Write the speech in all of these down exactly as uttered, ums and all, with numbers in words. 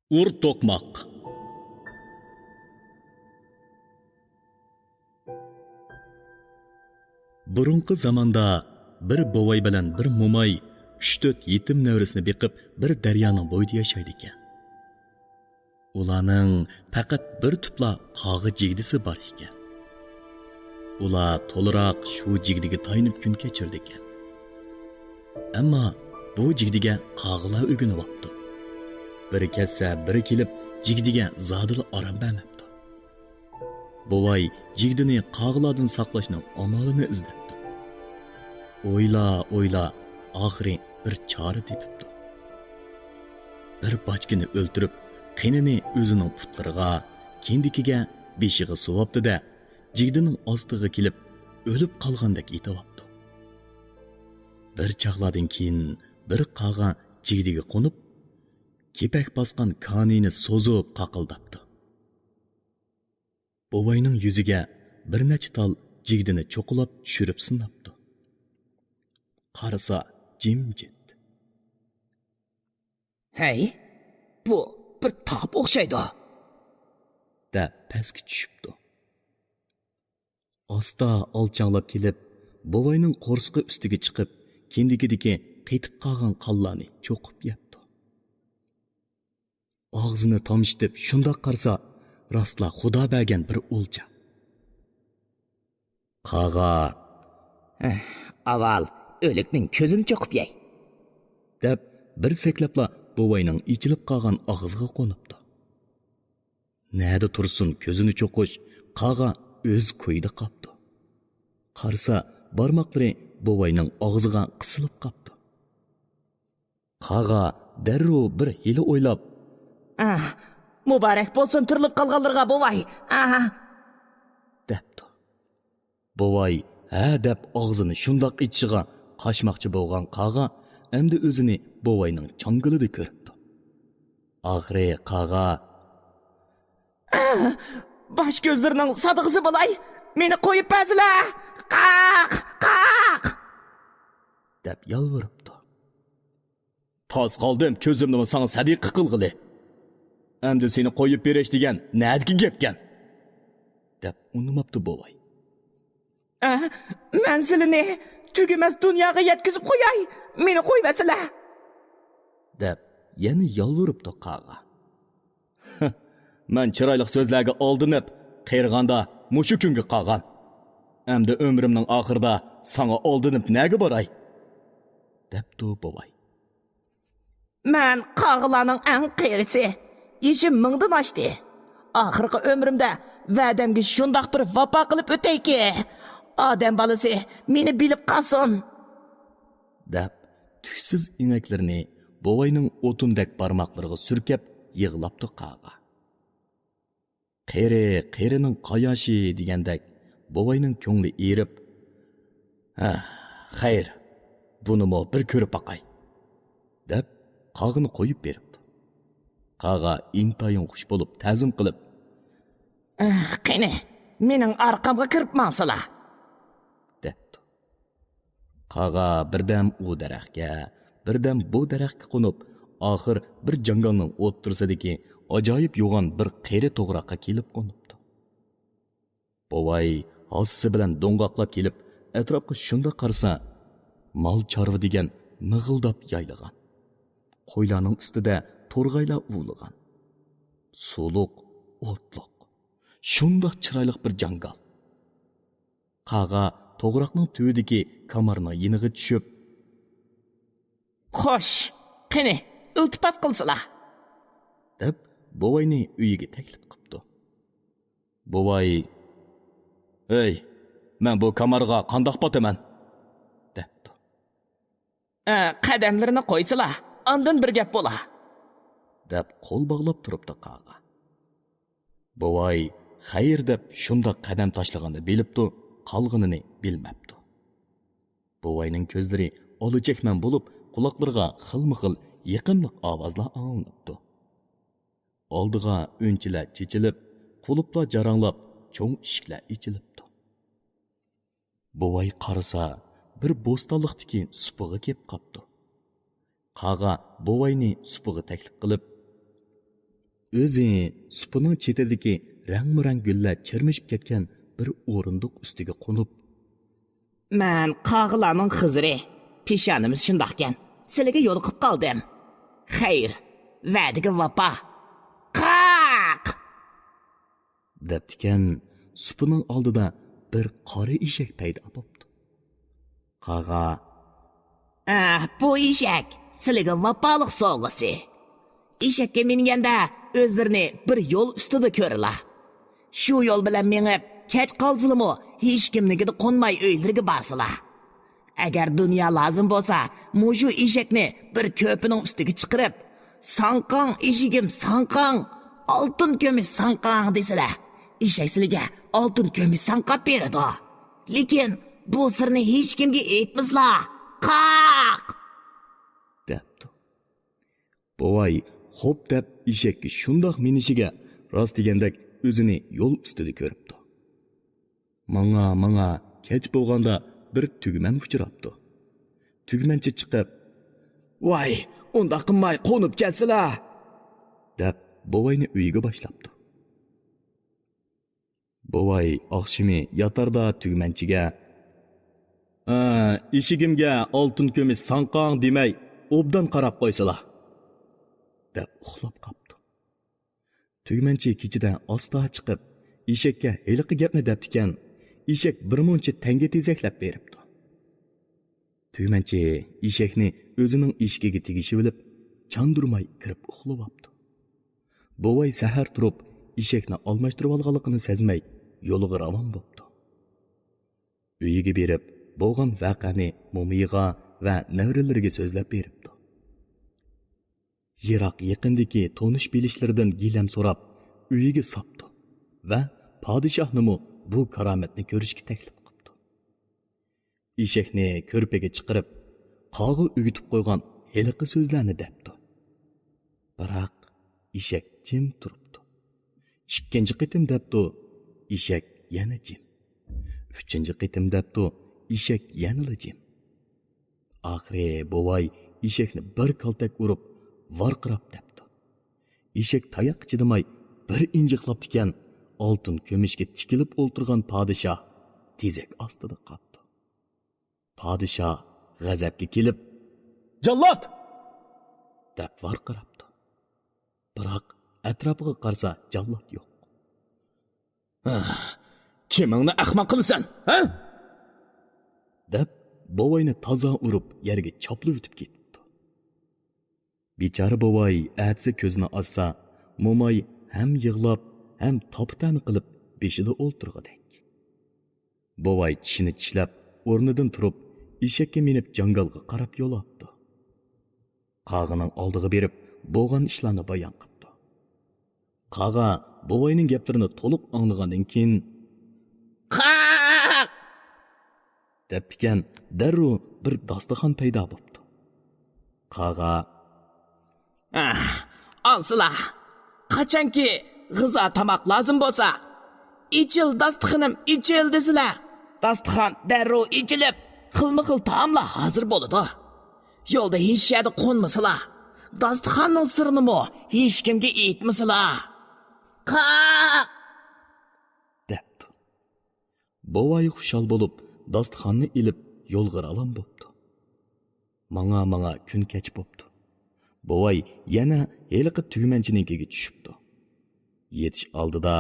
ئۇر توقماق. بۇرۇنقى زاماندا بىر بوۋاي بىلەن بىر موماي ئۈچ-تۆت يېتىم نەۋرىسىنى بېقىپ، بىر دەريانىڭ بويىدا ياشايدىكەن. ئۇلارنىڭ پەقەت بىر تۈپلا قاغا جىگدىسى بار ئىكەن. ئۇلار تولىراق شۇ جىگدىگە تايىنىپ كۈن كەچۈرىدىكەن. ئەمما بۇ جىگدىگە قاغىلار ئۆگىنىۋاپتۇ. بىرى كەتسە، بىرى كېلىپ، جىگدىگە زادىلا ئارام بەرمەپتۇ. بوۋاي جىگدىنى قاغىلاردىن ساقلاشنىڭ ئامالىنى ئىزدەپتۇ. ئويلا، ئويلا، ئاخىرى بىر چارە تېپىپتۇ. بىر باچكىنى ئۆلتۈرۈپ، قېنىنى ئۆزىنىڭ پۇتلىرىغا، كىندىكىگە، بېشىغا سۇۋاپتۇ-دە، جىگدىنىڭ ئاستىغا كېلىپ، ئۆلۈپ قالغاندەك ئېتىۋاپتۇ. بىر چاغلاردىن كېيىن بىر قاغا جىگدىگە قونۇپ، كېپەك باسقان كانىيىنى سوزۇپ قاقىلداپتۇ. بوۋاينىڭ يۈزىگە بىر نەچچە تال جىگدىنى چوقۇلاپ چۈشۈرۈپ سىناپتۇ. قارىسا، جىمجىت. «ھەي، بۇ بىر تاپ ئوخشايدۇ» دەپ پەسكە چۈشۈپتۇ. ئاستا ئالچاڭلاپ كېلىپ، بوۋاينىڭ قورسىقى ئۈستىگە چىقىپ، كىندىكىدىكى قېتىپ قالغان قانلارنى چوقۇپ يەپتۇ. ئاغزىنى تامشىتىپ شۇنداق قارىسا، راستلا خۇدا بەرگەن بىر ئولجا. قاغا، «ئەھ، ئاۋۋال ئۆلۈكنىڭ كۆزىنى چوقۇپ يەي» دەپ، بىر سەكلەپلا بوۋاينىڭ ئېچىلىپ قالغان ئاغزىغا قونۇپتۇ. نەدە تۇرسۇن كۆزىنى چوقۇش، قاغا ئۆز كويىدا قاپتۇ. قارىسا، بارماقلىرى بوۋاينىڭ ئاغزىغا قىسىلىپ قاپتۇ. قاغا دەررۇ بىر ھىيلە ئويلاپ، «ئاھ، مۇبارەك بولسۇن تىرىلىپ قالغانلىرىغا، بوۋاي! ئاھ!» دەپتۇ. بوۋاي «ھە» دەپ ئاغزىنى شۇنداق ئېچىشىغا، قاچماقچى بولغان قاغا ئەمدى ئۆزىنى بوۋاينىڭ چاڭگىلىدا كۆرۈپتۇ. ئاخىرى قاغا، «ئاھ، باش كۆزلىرىنىڭ سادىقىسى بولاي، مېنى قويۇپ بەرسىلە! قاق، قاق!» دەپ يالۋۇرۇپتۇ. «تاس قالدىم، كۆزۈمنىمۇ ساڭا سەدىقە قىلغىلى. ئەمدى سېنى قويۇپ بېرىش دېگەن نەدىكى گەپكەن؟» دەپ ئۇنىماپتۇ بوۋاي. «ئە، مەن سىلىنى تۈگىمەس دۇنياغا يەتكۈزۈپ قوياي، مېنى قويۇۋەتسىلە!» دەپ يەنە يالۋۇرۇپتۇ قاغا. «مەن چىرايلىق سۆزلەرگە ئالدىنىپ، قېرىغاندا مۇشۇ كۈنگە قالغان. ئەمدى ئۆمرۈمنىڭ ئاخىرىدا ساڭا ئالدىنىپ نەگە باراي؟» دەپتۇ بوۋاي. «مەن قاغىلارنىڭ ئەڭ قېرىسى. يېشىم مىڭدىن ئاشتى. ئاخىرقى ئۆمرۈمدە ۋەدەمگە شۇنداق بىر ۋاپا قىلىپ ئۆتەيكى، ئادەم بالىسى مېنى بىلىپ قالسۇن!» دەپ، تۈكسىز ئېڭەكلىرىنى بوۋاينىڭ ئوتۇندەك بارماقلىرىغا سۈركەپ يىغلاپتۇ قاغا. «قېرى قېرىنىڭ قاياشى» دېگەندەك، بوۋاينىڭ كۆڭلى ئېرىپ، «ھە، خەير، بۇنىمۇ بىر كۆرۈپ باقاي» دەپ، قاغىنى قويۇپ بېرىپتۇ. قاغا ئىنتايىن خۇش بولۇپ، تەزىم قىلىپ، «ئەھ، قېنى، مېنىڭ ئارقامغا كىرىپ ماڭسىلا!» دەپتۇ. قاغا بىردەم ئۇ دەرەخكە، بىردەم بۇ دەرەخكە قونۇپ، ئاخىر بىر جاڭگالنىڭ ئوتتۇرىسىدىكى ئاجايىپ يوغان بىر قېرى توغراققا كېلىپ قونۇپتۇ. بوۋاي ھاسىسى بىلەن دوڭغاقلاپ كېلىپ، ئەتراپقا شۇنداق قارىسا، مال چارۋا دېگەن مىغىلداپ يايلىغان. قويلارنىڭ ئۈستىدە تورغايلار ئۇۋىلىغان. سۇلۇق، ئوتلۇق، شۇنداق چىرايلىق بىر جاڭگال. قاغا توغراقنىڭ تۈۋىدىكى كامارنىڭ يېنىغا چۈشۈپ، «خوش، قېنى، ئىلتىپات قىلسىلا!» دەپ، بوۋاينى ئۆيىگە تەكلىپ قىپتۇ. بوۋاي، «ھەي، مەن بۇ كامارغا قانداق پاتىمەن؟» دەپتۇ. «ئە، قەدەملىرىنى قويسىلا، ئاندىن بىر گەپ بولا!» دەپ، قول باغلاپ تۇرۇپتۇ قاغا. بوۋاي «خەير» دەپ شۇنداق قەدەم تاشلىغاننى بىلىپتۇ، قالغىنىنى بىلمەپتۇ. بوۋاينىڭ كۆزلىرى ئالا-چەكمەن بولۇپ، قۇلاقلىرىغا خىلمۇخىل يېقىملىق ئاۋازلار ئاڭلىنىپتۇ. ئالدىغا ئۈنچىلەر چېچىلىپ، قۇلۇپلار جاراڭلاپ، چوڭ ئىشىكلەر ئېچىلىپتۇ. بوۋاي قارىسا، بىر بوستانلىقتىكى سۇپىغا كېلىپ قاپتۇ. قاغا بوۋاينى سۇپىغا تەكلىپ قىلىپ، ئۆزى سۇپىنىڭ چېتىدىكى رەڭمۇرەڭ گۈللەر چىرمىشىپ كەتكەن بىر ئورۇندۇق ئۈستىگە قونۇپ، مەن قاغىلارنىڭ خىزىرى، پېشانىمىز شۇنداقكەن، سىلىگە يولۇقۇپ قالدىم. خەير، ۋەدىگە ۋاپا. قاق! دەپتىكەن، سۇپىنىڭ ئالدىدا بىر قارا ئېشەك پەيدا بوپتۇ. قاغا، ئەھ، بۇ ئېشەك سىلىگە ۋاپالىق سوۋغىسى. ئېشەككە مىنگەندە ئۆزلىرىنى بىر يول ئۈستىدە كۆرىلا. شۇ يول بىلەن مېڭىپ، كەچ قالسىلىمۇ ھېچكىمنىڭكىدە قونماي ئۆيلىرىگە بارسىلا. ئەگەر دۇنيا لازىم بولسا، مۇشۇ ئېشەكنى بىر كۆپىنىڭ ئۈستىگە چىقىرىپ، ساڭقاڭ ئېشىكىم ساڭقاڭ، ئالتۇن كۈمۈش ساڭقاڭ دېسىلە، ئېشەك سىلىگە ئالتۇن كۈمۈش ساڭقاپ بېرىدۇ. لېكىن بۇ سىرنى ھېچكىمگە ئېيتمىسىلا. قاق! دەپتۇ. بوۋاي خوپ دەپ ئېشەككە شۇنداق مىنىشىگە راست دېگەندەك ئۆزىنى يول ئۈستىدە كۆرۈپتۇ. ماڭا، ماڭا كەچ بولغاندا بىر تۈگمەن ئۇچراپتۇ. تۈگمەنچى چىقىپ، ۋاي، ئۇنداق قىلماي قونۇپ كەتسىلە! دەپ بوۋاينى ئۆيىگە باشلاپتۇ. بوۋاي ئاخشىمى ياتاردا تۈگمەنچىگە، ئە، ئېشىكىمگە ئالتۇن كۈمۈش ساڭقاڭ دېمەي، ئوبدان قاراپ قويسىلا! دەپ ئۇخلاپ قاپتۇ. تۈگمەنچى كېچىدە ئاستا چىقىپ، ئېشەككە ھېلىقى گەپنى دەپتىكەن، ئېشەك بىر مۇنچە تەڭگە تېزەكلەپ بېرىپتۇ. تۈگمەنچى ئېشەكنى ئۆزىنىڭ ئېشىكىگە تېگىشىۋېلىپ، چاندۇرماي كىرىپ ئۇخلىۋاپتۇ. بوۋاي سەھەر تۇرۇپ، ئېشەكنى ئالماشتۇرۇۋالغانلىقىنى سەزمەي، يولىغا راۋان بوپتۇ. ئۆيىگە بېرىپ، بولغان ۋەقەنى مومىيىغا ۋە نەۋرىلىرىگە سۆزلەپ بېرىپتۇ. يىراق يېقىندىكى تونۇش بىلىشلىرىدىن گىلەم سوراپ، ئۆيىگە ساپتۇ ۋە پادىشاھنىمۇ بۇ كارامەتنى كۆرۈشكە تەكلىپ قىپتۇ. ئېشەكنى كۆرپىگە چىقىرىپ، قاغا ئۆگىتىپ قويغان ھېلىقى سۆزلەرنى دەپتۇ. بىراق، ئېشەك جىم تۇرۇپتۇ. ئىككىنچى قېتىم دەپتۇ، ئېشەك يەنە جىم. ئۈچىنچى قېتىم دەپتۇ، ئېشەك يەنىلا جىم. ئاخىرى بوۋاي ئېشەكنى بىر كالتەك ئۇرۇپ، ۋارقىراپ دەپتۇ. ئېشەك تاياققا چىدىماي، بىر ئىنجىقلاپتىكەن، ئالتۇن كۈمۈشكە تىكىلىپ ئولتۇرغان پادىشاھ تېزەك ئاستىدا قاپتۇ. پادىشاھ غەزەپكە كېلىپ، جاللات! دەپ ۋارقىراپتۇ. بىراق، ئەتراپىغا قارىسا، جاللات يوق. ھە، كىمىڭنى ئەخمەق قىلىسەن، ھە؟ دەپ، بوۋاينى تازا ئۇرۇپ، يەرگە چاپلىۋېتىپ كېتىپتۇ. بىچارە بوۋاي ئەتىسى كۆزىنى ئاچسا، موماي ھەم يىغلاپ، ھەم تاپا-تەنە قىلىپ بېشىدا ئولتۇرغۇدەك. بوۋاي چىشىنى چىشلەپ، ئورنىدىن تۇرۇپ، ئېشەككە مىنىپ جاڭگالغا قاراپ يول ئاپتۇ. قاغىنىڭ ئالدىغا بېرىپ، بولغان ئىشلارنى بايان قىپتۇ. قاغا بوۋاينىڭ گەپلىرىنى تولۇق ئاڭلىغاندىن كېيىن، قاق! دەپتىكەن، دەررۇ بىر داستىخان پەيدا بوپتۇ. قاغا، ئاھ، ئالسىلا، قاچانكى غىزا تاماق لازىم بولسا، ئېچىل داستىخىنىم ئېچىل دېسىلە، داستىخان دەررۇ ئېچىلىپ، خىلمۇ خىل تائاملار ھازىر بولىدۇ. يولدا ھېچ يەردە قونمىسىلا، داستىخاننىڭ سىرىنىمۇ ھېچكىمگە ئېيتمىسىلا. قاق! دەپتۇ. بوۋاي خۇشال بولۇپ، داستىخاننى ئېلىپ، يولغا راۋان بوپتۇ. ماڭا-ماڭا كۈن كەچ بوپتۇ. بوۋاي يەنە ھېلىقى تۈگمەنچىنىڭكىگە چۈشۈپتۇ. يېتىش ئالدىدا،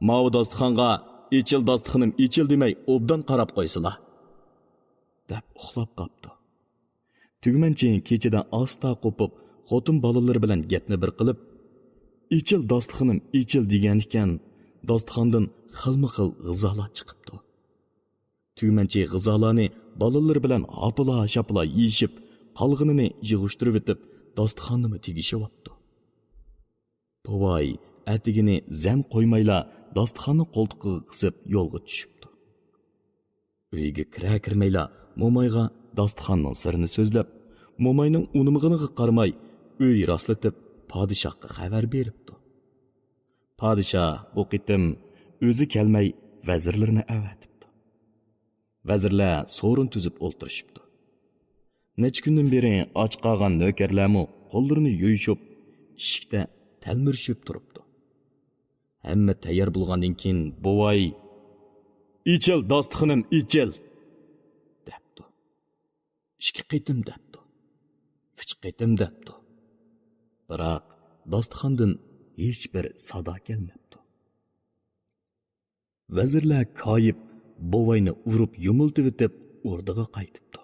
ماۋۇ داستىخانغا ئېچىل داستىخىنىم ئېچىل دېمەي، ئوبدان قاراپ قويسىلا، دەپ ئۇخلاپ قاپتۇ. تۈگمەنچى كېچىدە ئاستا قوپۇپ، خوتۇن بالىلىرى بىلەن گەپنى بىر قىلىپ، ئېچىل داستىخىنىم ئېچىل دېگەنىكەن، داستىخاندىن خىلمۇ خىل غىزالار چىقىپتۇ. تۈگمەنچى غىزالارنى بالىلىرى بىلەن ھاپىلا-شاپىلا يېيىشىپ، قالغىنىنى يىغىشتۇرۇۋېتىپ، داستىخاننىمۇ تېگىشىۋاپتۇ. بوۋاي ئەتىگىنى زەن قويمايلا داستىخاننى قولتۇقىغا قىسىپ يولغا چۈشۈپتۇ. ئۆيگە كىرە-كىرمەيلا مومايغا داستىخاننىڭ سىرىنى سۆزلەپ، موماينىڭ ئۇنىمىغىنىغا قارىماي، ئۆي راسلىتىپ، پادىشاھقا خەۋەر بېرىپتۇ. پادىشاھ بۇ قېتىم ئۆزى كەلمەي، ۋەزىرلىرىنى ئەۋەتىپتۇ. ۋەزىرلەر سورۇن تۈزۈپ ئولتۇرۇشۇپتۇ. نەچچە كۈندىن بېرى ئاچ قالغان نۆكەرلەرمۇ قوللىرىنى يۇيۇشۇپ، ئىشىكتە ئەلمۈرۈشۈپ تۇرۇپتۇ. ھەممە تەييار بولغاندىن كېيىن بوۋاي، «ئېچىل، داستىخىنىم، ئېچىل!» دەپتۇ. ئىككى قېتىم دەپتۇ. ئۈچ قېتىم دەپتۇ. بىراق داستىخاندىن ھېچبىر سادا كەلمەپتۇ. ۋەزىرلەر كايىپ، بوۋاينى ئۇرۇپ يۇمۇلتىۋېتىپ ئوردىغا قايتىپتۇ.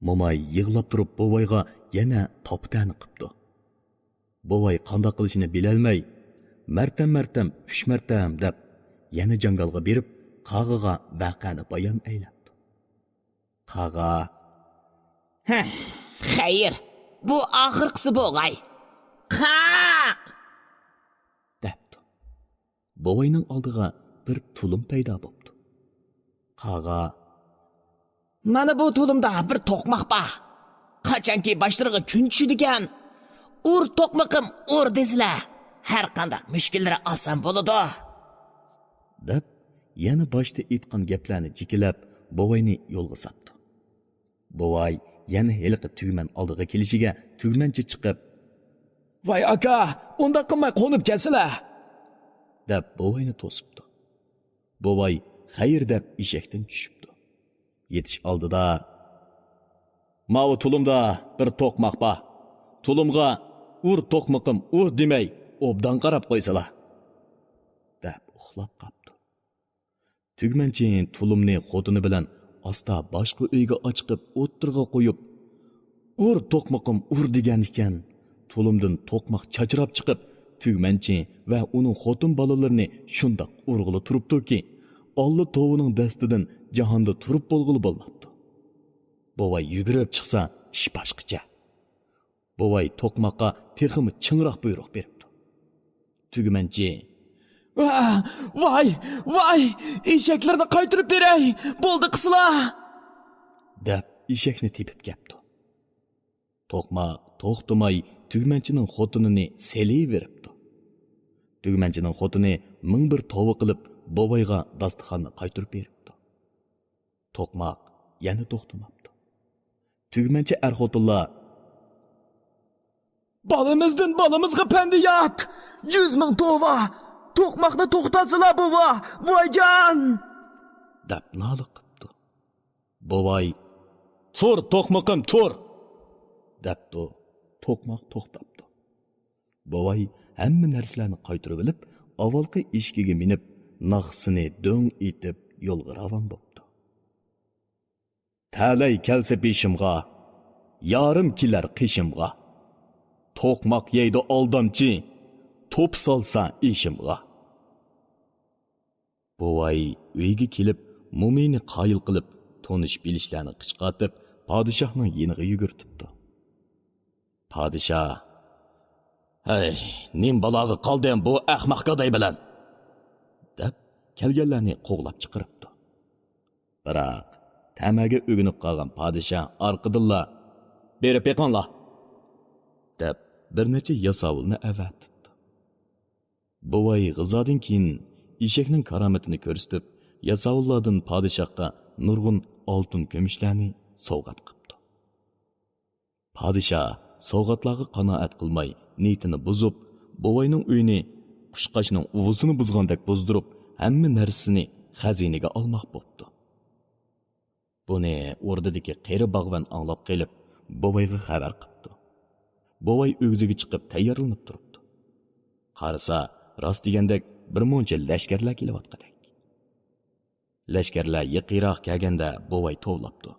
موماي يىغلاپ تۇرۇپ بوۋايغا يەنە تاپا-تەنە قىپتۇ. بوۋاي قانداق قىلىشىنى بىلەلمەي، «مەرتەم، مەرتەم، ئۈچ مەرتەم» دەپ، يەنە جاڭگالغا بېرىپ، قاغىغا ۋەقەنى بايان ئەيلەپتۇ. قاغا، «ھە، خەير، بۇ ئاخىرقىسى بوغاي. قاق!» دەپتۇ. بوۋاينىڭ ئالدىغا بىر تۇلۇم پەيدا بوپتۇ. قاغا، «مانا بۇ تۇلۇمدا بىر توقماق بار. قاچانكى باشلىرىغا كۈن چۈشىدىكەن، ئۇر توقمىقىم ئۇر دېسىلە، ھەر قانداق مۈشكۈللىرى ئاسان بولىدۇ» دەپ، يەنە باشتا ئېيتقان گەپلەرنى جىكىلەپ، بوۋاينى يولغا ساپتۇ. بوۋاي يەنە ھېلىقى تۈگمەن ئالدىغا كېلىشىگە، تۈگمەنچى چىقىپ، «ۋاي ئاكا، ئۇنداق قىلماي قونۇپ كەتسىلە!» دەپ بوۋاينى توسۇپتۇ. بوۋاي «خەير» دەپ ئېشەكتىن چۈشۈپتۇ. يېتىش ئالدىدا، «ماۋۇ تۇلۇمدا بىر توقماق بار. تۇلۇمغا 'ئۇر توقمىقىم، ئۇر' دېمەي، ئوبدان قاراپ قويسىلا!» دەپ ئۇخلاپ قاپتۇ. تۈگمەنچى تۇلۇمنى خوتۇنى بىلەن ئاستا باشقا ئۆيگە ئاچىقىپ ئوتتۇرىغا قويۇپ، «ئۇر توقمىقىم، ئۇر» دېگەن ئىكەن. تۇلۇمدىن توقماق چاچراپ چىقىپ، تۈگمەنچى ۋە ئۇنىڭ خوتۇن بالىلىرىنى شۇنداق ئۇرغىلى تۇرۇپتۇكى، ئاللا توۋىنىڭ دەستىدىن جاھاندا تۇرۇپ بولغىلى بولماپتۇ. بوۋاي يۈگۈرۈپ چىقسا، ئىش باشقىچە. بوۋاي توقماققا تېخىمۇ چىڭراق بۇيرۇق بېرىپتۇ. تۈگمەنچى، «ۋا، ۋاي، ۋاي، ئېشەكلىرىنى قايتۇرۇپ بېرەي، بولدى قىسىلا!» دەپ ئېشەكنى تېپىپ كەپتۇ. توقماق توختىماي تۈگمەنچىنىڭ خوتۇنىنى سېلىۋېرىپتۇ. تۈگمەنچىنىڭ خوتۇنى مىڭ بىر توۋا قىلىپ، بوۋايغا داستىخاننى قايتۇرۇپ بېرىپتۇ. توقماق يەنە توختىماپتۇ. تۈگمەنچى ئەر-خوتۇنلار، «بالىمىزدىن بالىمىزغا پەندىيات! يۈز مىڭ توۋا! توقماقنى توختاتسىلا، بوۋا! ۋايجان!» دەپ نالە قىپتۇ. بوۋاي، «تۇر، توقمىقىم، تۇر!» دەپتۇ. توقماق توختاپتۇ. بوۋاي ھەممە نەرسىلەرنى قايتۇرۇۋېلىپ، ئاۋۋالقى ئېشىكىگە مىنىپ، ناخشىسىنى دۆڭ ئېتىپ يولغا راۋان بوپتۇ. «تەلەي كەلسە بېشىمغا، يارىم كېلەر قېشىمغا. توقماق يەيدۇ ئالدامچى، توپا سالسا ئېشىمغا.» بوۋاي ئۆيگە كېلىپ، مومىيىنى قايىل قىلىپ، تونۇش-بىلىشلەرنى قىچقارتىپ، پادىشاھنىڭ يېنىغا يۈگۈرتۈپتۇ. پادىشاھ، «ھەي، نېمە بالاغا قالدىم بۇ ئەخمەق گاداي بىلەن؟» دەپ، كەلگەنلەرنى قوغلاپ چىقىرىپتۇ. بىراق، تەمەگە ئۆگىنىپ قالغان پادىشاھ ئارقىدىنلا، «بېرىپ بېقىڭلار!» دەپ، بىر نەچچە ياساۋۇلنى ئەۋەتىپتۇ. بوۋاي غىزادىن كېيىن ئېشەكنىڭ كارامىتىنى كۆرسىتىپ، ياساۋۇللاردىن پادىشاھقا نۇرغۇن ئالتۇن-كۈمۈشلەرنى سوۋغات قىپتۇ. پادىشاھ سوۋغاتلارغا قانائەت قىلماي، نىيىتىنى بۇزۇپ، بوۋاينىڭ ئۆيىنى قۇشقاچنىڭ ئۇۋىسىنى بۇزغاندەك بۇزدۇرۇپ، ھەممە نەرسىسىنى خەزىنىگە ئالماق بوپتۇ. بۇنى ئوردىدىكى قېرى باغۋەن ئاڭلاپ قېلىپ، بوۋايغا خەۋەر قىپتۇ. بوۋاي ئۆگزىگە چىقىپ تەييارلىنىپ تۇرۇپتۇ. قارىسا، راست دېگەندەك بىر مۇنچە لەشكەرلەر كېلىۋاتقۇدەك. لەشكەرلەر يېقىنراق كەلگەندە بوۋاي توۋلاپتۇ.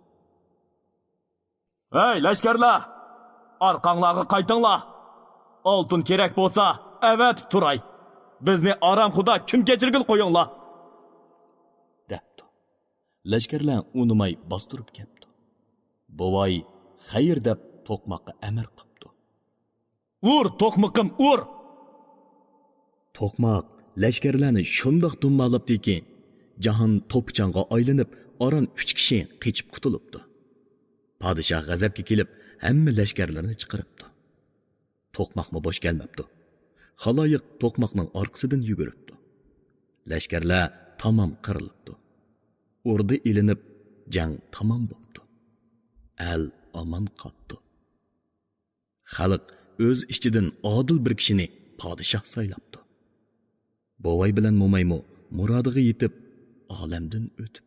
«ھەي، لەشكەرلەر! ئارقاڭلارغا قايتىڭلار! ئالتۇن كېرەك بولسا، ئەۋەتىپ تۇراي! بىزنى ئارامخۇدا كۈن كەچۈرگىلى قويۇڭلار!» دەپتۇ. لەشكەرلەر ئۇنىماي باستۇرۇپ كەپتۇ. بوۋاي «خەير» دەپ توقماققا ئەمىر قىپتۇ. «ئۇر، توقمىقىم، ئۇر!» توقماق لەشكەرلەرنى شۇنداق دۇمبالاپتىكى، جاھان توپا-چاڭغا ئايلىنىپ، ئاران ئۈچ كىشى قېچىپ قۇتۇلۇپتۇ. پادىشاھ غەزەپكە كېلىپ، ھەممە لەشكەرلىرىنى چىقىرىپتۇ. توقماقمۇ بوش كەلمەپتۇ. خالايىق توقماقنىڭ ئارقىسىدىن يۈگۈرۈپتۇ. لەشكەرلەر تامام قىرىلىپتۇ. ئوردا ئېلىنىپ، جەڭ تامام بوپتۇ. ئەل ئامان قاپتۇ. خەلق ئۆز ئىچىدىن ئادىل بىر كىشىنى پادىشاھ سايلاپتۇ. بوۋاي بىلەن مومايمۇ مۇرادىغا يېتىپ، ئالەمدىن ئۆتۈپ